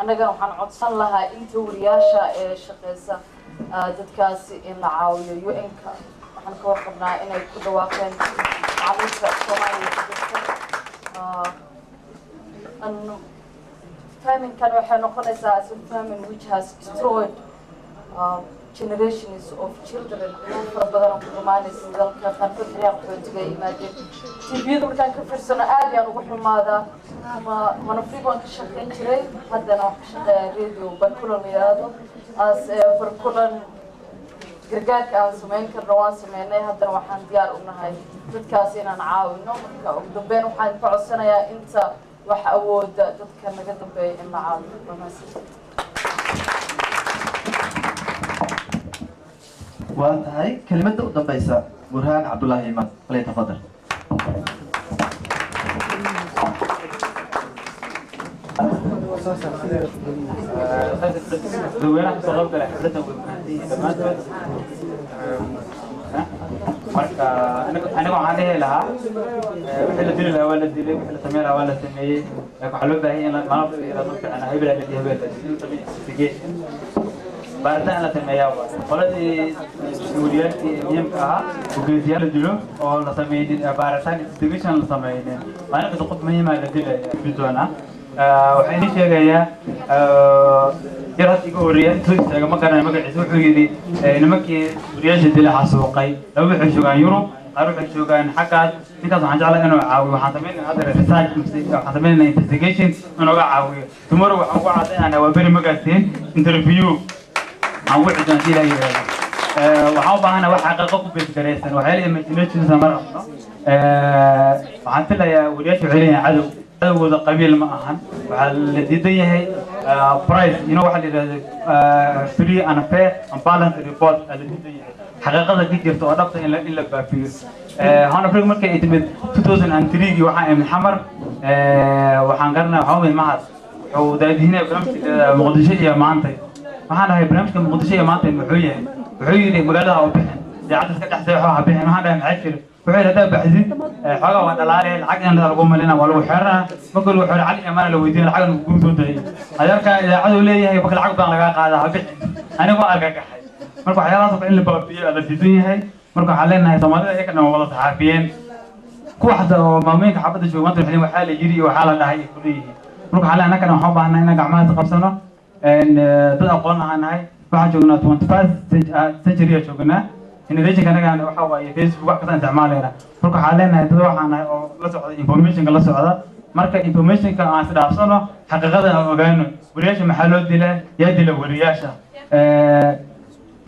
Annagana waxaan codsan lahaa inta wariyaasha ee shaqeysa, dadkaasi in la caawiyo. UN-ka waxaan ka warqabnaa inay ku dhawaaqeen macluusha Soomaaliya ku jirta. Famine-kan waxay noqonaysaa as a famine which has destroyed generations of children. Caruur fara badan oo ku dhamaanaysa dalka qaarkood, xeryaha qaxootiga ay yimaadeen. TV-yada markaan ka fiirsano aad ayaan ugu xumaadaa. Ma Horn Afrik waan ka shaqayn jiray, haddana waan ka shaqeeyaa radio Barkulan la yiraahdo. As Barkulan gargaarka aan samayn karno waan sameynay, haddana waxaan diyaar u nahay dadkaas inaan caawino. Marka ugu dambeyn waxaan ka codsanayaa inta wax awooda dadka naga dambeeya in la caawiyo. Waa mahadsan. Waa tahay. Kelimadda u dambeysa, Burhaan Cabdullaahi Imaan, falyatafadal. Dadweynaha kasoo qayb galay xafladdan way mahadsan yihiin dhammaantood. Marka aniga waxaan dhihi lahaa, wixii la dili lahaa waa la dilay, wixii la sameyn lahaa waa la sameeyey, laakiin waxaa loo baahan yahay in maalin walba ma fiicna hebel la dilay, hebel la dilay, in la sameeyo investigation, baaritaan in la sameeyaa. Waa qoladii wariyaalkii muhiimka ahaa hogeesiyaal la dilo oo la sameynin baaritaan, investigation la sameynin, maalin kasta qof muhiima la dilaya doonaa. Waxaan idin sheegayaa, yar hadda iga horreeya intuu istaaga, ma garanayo magaciisa, wuxuu yidhi nimankii wariyaasha dila xasuuqay laba waxay joogaan Yurub, qaar waxay joogaan xaggaas. Ninkaas waxaan jeclahay inuu caawiyo. Waxaan sameynayna hadda research, waxaan sameynayna investigation inuu caawiyo. Tomorrow waxaan ugu caddaynaa waa beri magazine interview aan wici doon si Ilaah yidhaahdo. Waxaan u baahanahay wax xaqiiqo ku base garaysan, waxyaala imaginations ma rabno. Waxaan filayaa wariyaasha waxay leeyihiin cadow, cadowgooda qabiil ma ahan. Waxaa la diidan yahay price waxa la yidhahdo free and fair and balanced report aa la diidan yahay, xaqiiqada ka jirta oo dhabta in la baafiyo. Horn Africa markay ay timid 2003gii waxaan imid Xamar. Waxaan garanaya, waxaan umid Mahad wuxuu daadihinaya barnaamijka Muqdisho iyo Maantay. Waxaan dhahay, "Barnaamijka Muqdisho iyo Maantay muxuu yahay?" Wuxuu yidhi, "Magaalada ha u bixin, idaacadda iska dhex seexo, ha bixin." Waxaan dhahay, "Maxaa jira?" Wuxuu yidhi, "Haddaa baxsid xoogaa waa dhalaale, lacag in lagu malina, waa lagu xeranaa. Marka lagu xero, cali amaana la weydiina, lacag kugu soo dayay. Adeerka idaacadu leeyahay, marka lacag badan lagaa qaadaa, ha bixin." Anigoo argagaxay. Marka waxyaalahaas oo kale in la baabi'iyo la diidan yahay. Marka waxaan leenahay Soomaalida iyaga dhan waa wada saxaafiyeen, kuwa xataa oo maamooyinka xaafadda jooga maanta waxay leeyihiin waxaa la yiri iyo waxaa la dhahay ay ku leeyihiin. Marka waxaan leenahay annagana waxaan u baahnaa inaan gacmahaas qabsano. Dad aqoon ahaan nahay, waxaan joognaa 21 century aa joognaa, generationka anaga waxa waaye Facebook wax kastaan isticmaalayna. Marka waxaan leenahay dad waxaan nahay oo la socda informationka la socda. Marka informationka aan isdhaafsano, xaqiiqada aan ogaano. Wariyaasha maxaa loo dilaa? Yaa dila wariyaasha?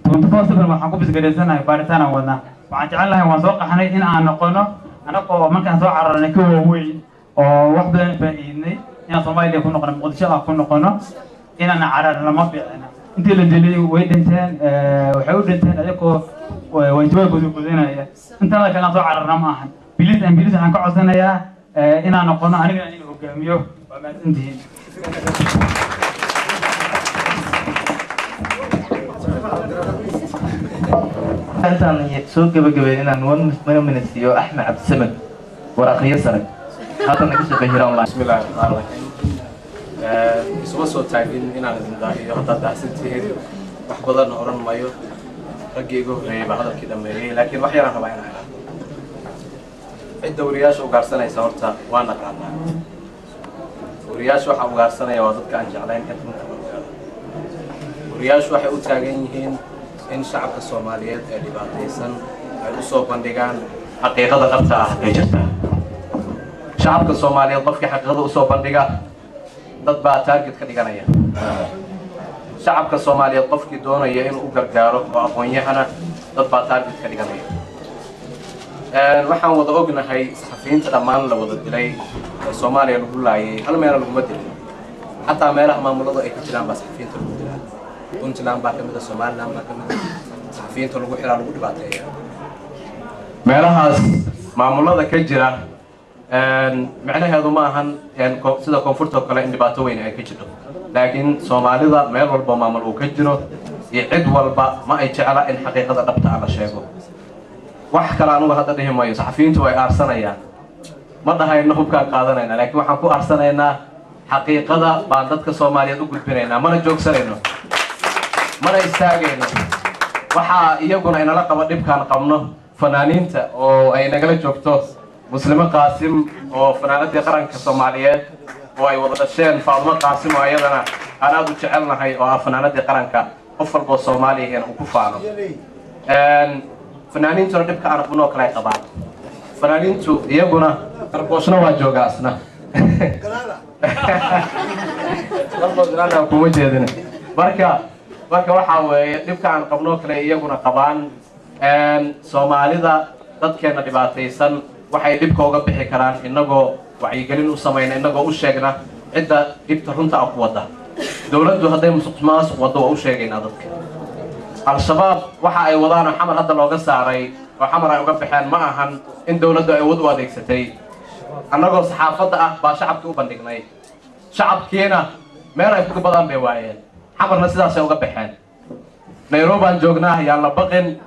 24/7 waxaan ku bisgaraysanahay baaritaan aan wadnaa. Waxaan jecel lahay, waan soo qaxnay, in aan noqono anagoo markaan soo cararnay ka waaweyn oo wax badan faa'iidnay, inaan Soomaaliya ku noqono, Muqdisho aan ku noqono. Inaan cararno ma fiicna. Intii la dilay way dhinteen, waxay u dhinteen ayagoo waajibaadkooda gudanaya. Intaada kale aan soo cararna ma ahan. Please and please, waxaan ka codsanayaa inaan noqono, anigana in hogaamiyo. Waa mahadsantihiin. Intaan soo gabagabeyn, inaan one minute siiyo Axmed Cabdisamed, war akhriyo sare, haddana ka shaqeey Hira Online. Bismi illahi raxmaan raxiim. Isuma soo taagin inaan idin daahiyo, haddaad daahsan tihiin. Wax badanna odhan mayo, raggii iga horreeyey baa hadalkii dhameeyey, laakiin wax yaraan rabaa inaan idhaahdo. Cidda wariyaasha ugaarsanaysa horta waa naqaanaa. Wariyaasha waxaa ugaarsanaya waa dadka aan jeclayn in runta la ogaado. Wariyaashu waxay u taagan yihiin in shacabka Soomaaliyeed ee dhibaataysan ay u soo bandhigaan xaqiiqada dhabta ah ee jirta. Shacabka Soomaaliyeed qofkii xaqiiqada usoo bandhiga, dad baa target ka dhiganaya. Shacabka Soomaaliyeed qofkii doonaya inuu u gargaaro oo aqoon-yahana, dad baa target ka dhiganaya. Waxaan wada ognahay saxafiyiinta dhammaan la wada dilay ee Soomaaliya lagu laayay, hal meela laguma dilin. Xataa meelaha maamuladu ay ka jiraan baa saxafiyiinta lagu dilaa. Puntland baa ka mid a, Somaliland baa ka mid a, saxafiyiinta lagu xiraa, lagu dhibaateeya. Meelahaas maamulada ka jira micnaheedu ma ahan sida koonfurta oo kale in dhibaato weyn ay ka jirto, laakiin Soomaalida meel walba maamul uu ka jiro iyo cid walba ma ay jecla in xaqiiqada dhabta ah la sheego. Wax kale anugu hadda dhihi mayo. Saxafiyiintu way aarsanayaan, ma dhahayno hubkaan qaadanayna, laakiin waxaan ku aarsanaynaa Xaqiiqada baan dadka Soomaaliyeed u gudbinaynaa, mana joogsanayno, mana istaagayno. Waxaa iyaguna inala qaba dhibkaan qabno fanaaniinta oo ay nagala joogto Muslimo Qaasim oo fanaanadii qaranka Soomaaliyeed oo ay wada dhasheen Faadumo Qaasim oo iyadana aan aada u jecelnahay oo ah fanaanadii qaranka, qof walboo Soomaaliya uu ku faano. Fanaaniintuna dhibka aan qabno oo kale ay qabaan fanaaniintu iyaguna. Qarqooshna waa joogaa asna. Qarqooshna kuma jeedin. Marka waxaa weeye dhibka aan qabno kale iyaguna qabaan. Soomaalida, dadkeena dhibaataysan waxay dhibka uga bixi karaan innagoo wacyigelin u samayna, innagoo u sheegna cidda dhibta runta ah ku wadda. Dowladdu hadday musuq maasuq waddo, waa u sheegaynaa dadka. Al-Shabaab waxa ay wadaan oo Xamar hadda looga saaray oo Xamar ay uga baxeen ma ahan in dowladdu ay awood u adeegsatay. Annagoo saxaafadda ah baa shacabkii u bandhignay, shacabkiina meel ay ku badaan bay waayeen, Xamarna sidaasay uga baxeen. Nairobi aan joognaa, yaan la baqin.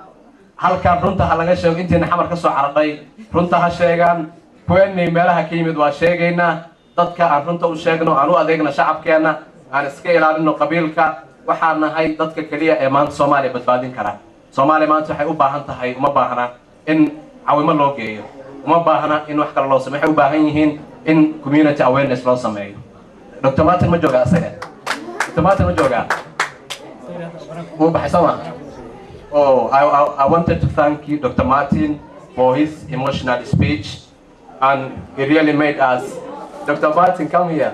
Halkaan runta ha laga sheego. Intiina Xamar ka soo caradhay runta ha sheegaan, kuweenii meelaha ka yimid waa sheegaynaa. Dadka aan runta u sheegno, aan u adeegno shacabkeenna, aan iska ilaalino qabiilka. Waxaan nahay dadka keliya ee maanta Soomaaliya badbaadin kara. Soomaaliya maanta waxay u baahan tahay, uma baahna in cawimo loo geeyo, uma baahna in wax kale loo sameyo, waxay u baahan yihiin in community awareness loo sameeyo. Dr Martin ma jooga asaga? Dr Martin ma joogaa? Wuu baxay soo ma? Oh, I wanted to thank you, Dr. Martin, for his emotional speech, and he really made us. Dr. Martin, come here.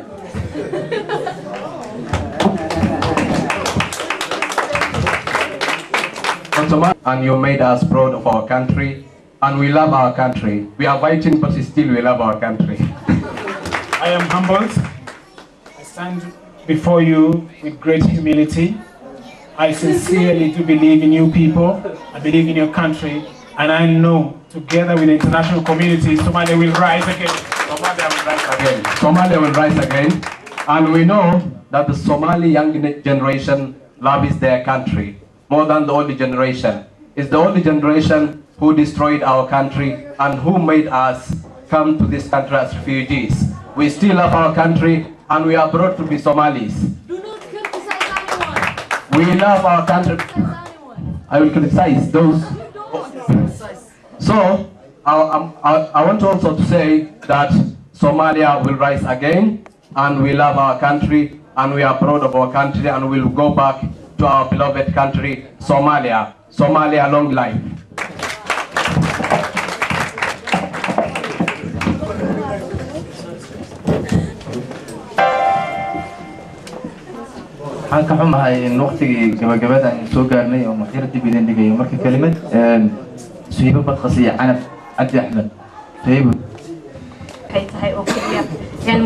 Dr. Martin, and you made us proud of our country, and we love our country. We are fighting, but still we love our country. I am humbled. I stand before you with great humility. I sincerely do believe in you people. I believe in your country. And I know together with the international community, Somalia will rise again. Somalia will rise again. Somalia will rise again. And we know that the Somali young generation loves their country more than the older generation. It's the older generation who destroyed our country and who made us come to this country as refugees. We still love our country and we are proud to be Somalis. Do not criticize anyone. We love our country. Criticize anyone. I will criticize those. So, I want also to say that Somalia will rise again, and we love our country, and we are proud of our country, and we will go back to our beloved country, Somalia. Somalia, long life. Waxaan ka xumahay in waqtigii gabagabada aynu soo gaarnay oo waxyar dib idin dhigayo. Marka kelimad Suhiibo Badqas iyo Canab Cabdi Axmed. Suhiibo. Waxay tahay oo keliya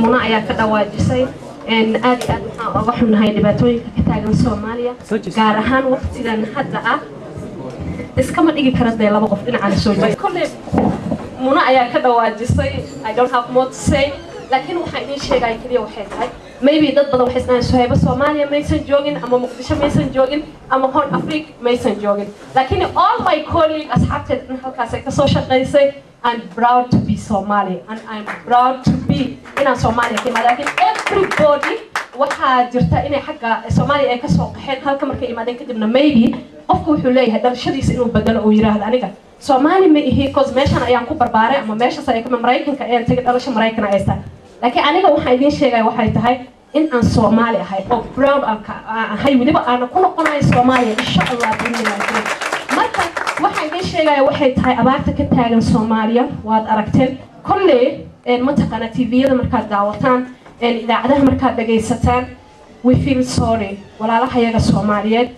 Muna ayaa ka dhawaajisay. Aad iyo aad waxaan oga xunnahay dhibaatooyinka ka taagan Soomaaliya, gaar ahaan waqtigan hadda ah. Iskama dhigi kara dee laba qof dhinaca la soo jeeda. Kolley Muna ayaa ka dhawaajisay. I don't have more to say, laakiin waxaan idiin sheegaya keliya waxay tahay maybe dad badan waxay isdhahaan Suhaybo Soomaaliya maysan joogin ama Muqdisho maysan joogin ama Horn Africa maysan joogin, laakiin all my colleague, asxaabteed dhan halkaas ay kasoo shaqaysay. I'm proud to be Somali and I'm proud to be inaan Soomaaliya ka imaado, laakiin everybody waxaa jirta inay xagga Soomaaliya ay kasoo qaxeen. Halka markay imaadeen kadibna maybe qofku wuxuu leeyahay dhalashadiisa inuu bedelo oo yiraahdo aniga Soomaali ma ihi 'cause meeshan ayaan ku barbaaray ama meeshaas ayaan ka Maraykanka ayaan tegay, dhalasho Maraykan haystaa. Laakiin aniga waxaan idiin sheegaya waxay tahay in aan Soomaali ahay oo proud aan ka aan ahay, weliba aana ku noqonayo Soomaaliya insha Allah biidnillahi kariim. Marka waxaan idiin sheegaya waxay tahay abaarta ka taagan Soomaaliya waad aragteen kolley mataqaana TV-yada markaad daawataan, idaacadaha markaad dhagaysataan. We feel sorry walaalahayaga Soomaaliyeed.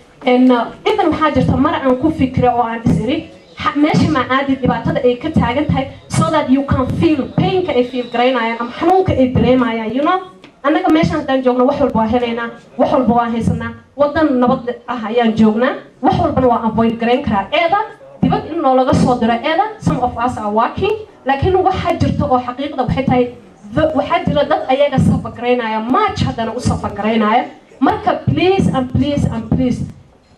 Even waxaa jirta mar aan ku fikira oo aan is iri meesha macaadi dhibaatada ay ka taagan tahay so that you can feel painka ay feel garaynayaan ama xanuunka ay dareemayaan. Annaga meeshaan haddaan joogno wax walba waa helaynaa, wax walba waa haysanaa, wadan nabad ah ayaan joognaa, wax walbana waa avoid garayn karaa eeda dibad in noolaga soo diro eeda. Some of us are working, laakiin waxaa jirta oo xaqiiqda waxay tahay waxaa jira dad ayaga suffer garaynaya much, haddana u suffer garaynaya. Marka please and please and please,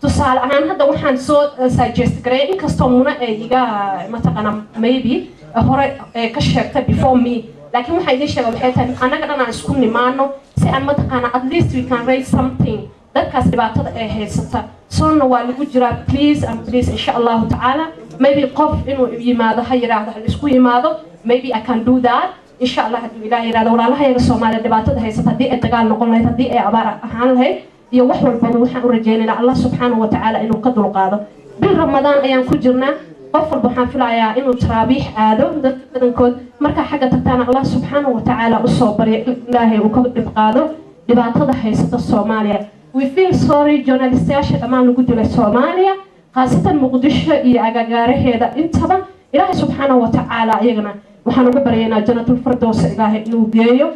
tusaale ahaan hadda waxaan soo suggest gareeyay, inkastoo Muna ay iga mataqaana maybe hore ka sheegtay before me. Laakiin waxaa idiin sheega waxay tahay annaga dhan aan isku nimaano si aan mataqaana at least we can raise something dadkaas dhibaatada ay haysata. Soonna waa lagu jiraa, please and please, insha Allahu tacaala, maybe qof inuu yimaado ha yidhaahdo ha isku yimaado, maybe I can do that, insha Allah, hadduu Ilaah yidhahdo. Walaalahayaga Soomaaliya dhibaatada haysata, haddii ay dagaal noqon lahayd, haddii ay abaar ahaan lahayd iyo wax walbaba, waxaan u rajaynaynaa Allah subxaanahu watacaala inuu ka dulqaado. Bil Ramadaan ayaan ku jirnaa. Qof walba waxaan filayaa inuu taraabiix aado dadka badankood. Markaa xagga tagtaana Allah subxaanahu watacaala usoo barya Ilaahay uu ka dhib qaado dhibaatada haysata Soomaaliya. We feel sorry journalistayaasha dhammaan lagu dilay Soomaaliya, khaasatan Muqdisho iyo agagaaraheeda intaba. Ilaahay subxaanahu watacaala iyagana waxaan uga baryaynaa Janatulfardows Ilaahay inuu geeyo.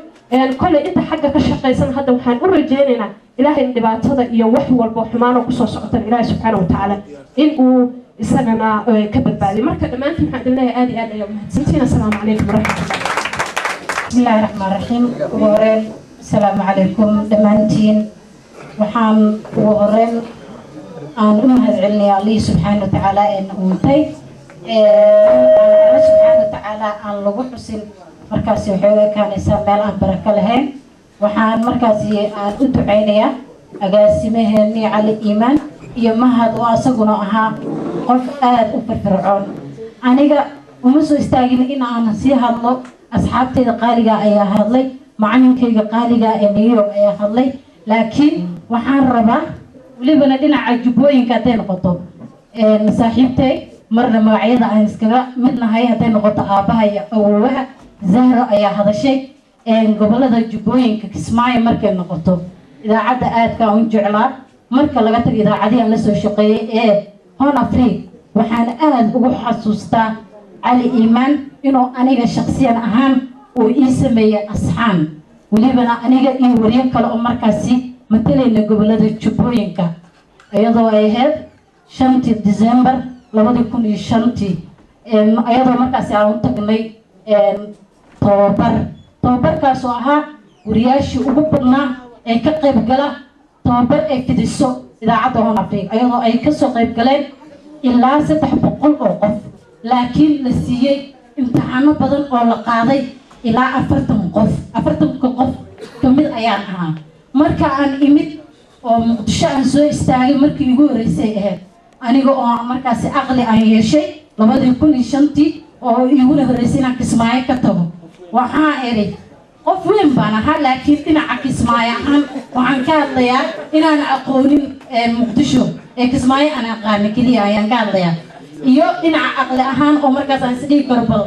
Kolley inta xagga ka shaqaysan hadda waxaan u rajaynaynaa Ilaahay in dhibaatada iyo wax walba xumaanoo kusoo socotan Ilaahay subxaana watacaala in uu isagana ka badbaadiyo. Marka dhammaantiin waxaan idin leeyahay aad iyo aad ayaa umahadsantihiin. Assalaamu calaykum waraxmatullah. بسم الله الرحمن الرحيم. Ugu horreyn, asalaamu calaykum dhammaantiin. Waxaan ugu horreyn aan u mahadcelinayaa Allihii subxaana watacaala ee na uuntay. Alle subxaana watacaala aan lagu xusin markaasi waxay u ekaanaysaa meel aan barako lahayn. Waxaan markaasi aan u duceynayaa agaasimaheenii Cali Iimaan iyo Mahad oo asaguna ahaa qof aada u firfircoon. Aniga uma soo istaagin in aan sii hadlo, asxaabtayda qaaliga ayaa hadlay, macalinkayga qaaliga ee New York ayaa hadlay, laakiin waxaan rabaa welibana dhinaca Jubbooyinka hadday noqoto, saaxiibtay marna magacyada aan iskaga mid nahay hadday noqoto aabbaha iyo awowaha, Zahro ayaa hadashay. Gobolada Jubbooyinka, Kismaayo markay noqoto, idaacadda aadka aan u jeclaa marka laga tago idaacadihii aan la soo shaqeeyey ee Horn Africa, waxaan aada ugu xasuustaa Cali Iimaan inuu aniga shaksiyan ahaan uu ii sameeyey asxaan, welibana aniga iyo wariyo kale oo markaasi matalayna gobolada Jubbooyinka, iyadoo ay ahayd 5-tii December 2005-tii, iyadoo markaasi aan u tagnay tababar. Tababarkaas oo ahaa wariyaashii ugu badnaa ee ka qayb gala tababar ay fidiso idaacadda Horn Africa, iyadoo ay kasoo qayb galeen ilaa 300 oo qof, laakiin la siiyey imtixaano badan oo la qaaday ilaa 40 qof. 40-ka qof ka mid ayaan ahaa. Marka aan imid oo Muqdisho aan soo istaagay markii igu horreysay ahayd, aniga oo markaasi aqli aan yeeshay 2005-tii oo iguna horreysay inaan Kismaayo ka tago, waxaa idhi qof weyn baan ahaa, laakiin dhinaca Kismaayo ahaan waxaan ka hadlayaa inaan aqoonin Muqdisho ee Kismaayo aan aqaano keliya ayaan ka hadlayaa, iyo dhinaca aqli ahaan oo markaas aan isdhihi karo bal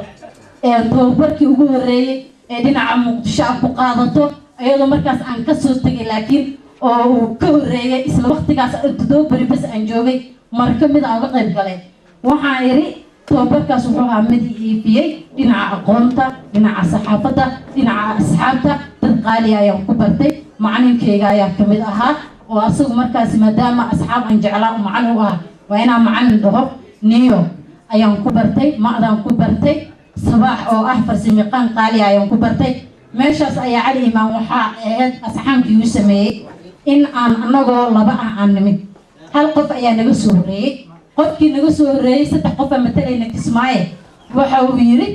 tababarkii ugu horreeyey ee dhinaca Muqdisho aan ku qaadato, iyadoo markaas aan kasoo tegay, laakiin oo uu ka horreeyay isla waqtigaas 7 beri bas aan joogay marka mid aan uga qayb galay. Waxaan idhi tababarkaas wuxuu ahaa mid iifiyey dhinaca aqoonta, dhinaca saxaafadda, dhinaca asxaabta. Dad qaaliya ayaan ku bartay, macalinkayga ayaa kamid ahaa oo asagu markaas maadaama asxaab aan jeclaa oo macalin u ah, waa inaan macalin dhaho, niyo ayaan ku bartay, ma'daan ku bartay, Sabaax oo ah farsamayaqaan qaaliya ayaan ku bartay. Meeshaas ayaa Cali Imaan waxaa ahayd asxaankii uu sameeyey in aan anagoo laba ah aan nimid. Hal qof ayaa naga soo horreeyey. Qofkii naga soo horreeyey, saddex qof aa matalayna Kismaaye, waxa uu yidhi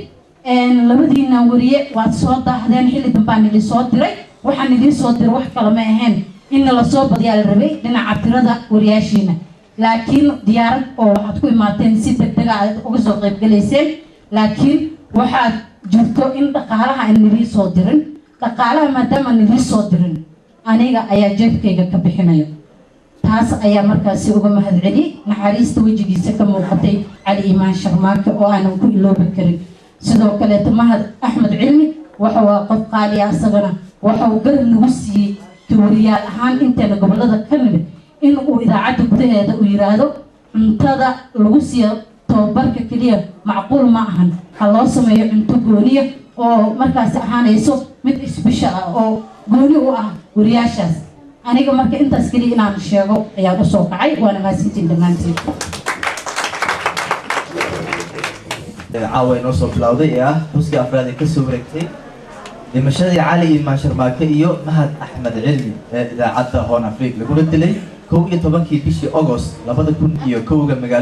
labadiinaan wariye waad soo daahdeen, xilli dambaan idin soo diray. Waxaan idiin soo diray wax kale ma ahayn in nala soo badiyaa la rabay dhinaca tirada wariyaashiina, laakiin diyaarad oo waxaad ku imaateen si degdega aad uga soo qaybgalayseen, laakiin waxaad jirto in dhaqaalaha aan idiin soo dirin. Dhaqaalaha maadaama aan idiin soo dirin, aniga ayaa jeebkayga ka bixinayo. Taas ayaa markaasi uga mahadceliyey naxariista wejigiisa ka muuqatay Cali Iimaan Sharmaake oo aanan ku iloobi karin. Sidoo kaleeto Mahad Axmed Cilmi waxa waa qof qaaliya, asagana waxa uu garab nagu siiyey wariyaal ahaan inteena gobolada ka nimid in uu idaacadda gudaheeda uu yiraahdo cuntada lagu siiyo tababarka keliya macquul ma ahan, ha loo sameeyo cunto gooniya oo markaasi ahaanayso mid special ah oo gooni u ah wariyaashaas. Aniga marka intaas keliya inaan sheego ayaan usoo kacay. Waana mahadsantiin dhammaantiin. Caawa inoo soo bilowday ee ah xuskii afraad ee kasoo wareegtay dhimashadii Cali Iimaan Sharmaake iyo Mahad Axmed Cilmi ee idaacadda Horn Africa laguna dilay 11-kii bishii Agost 2001-ga magaalada.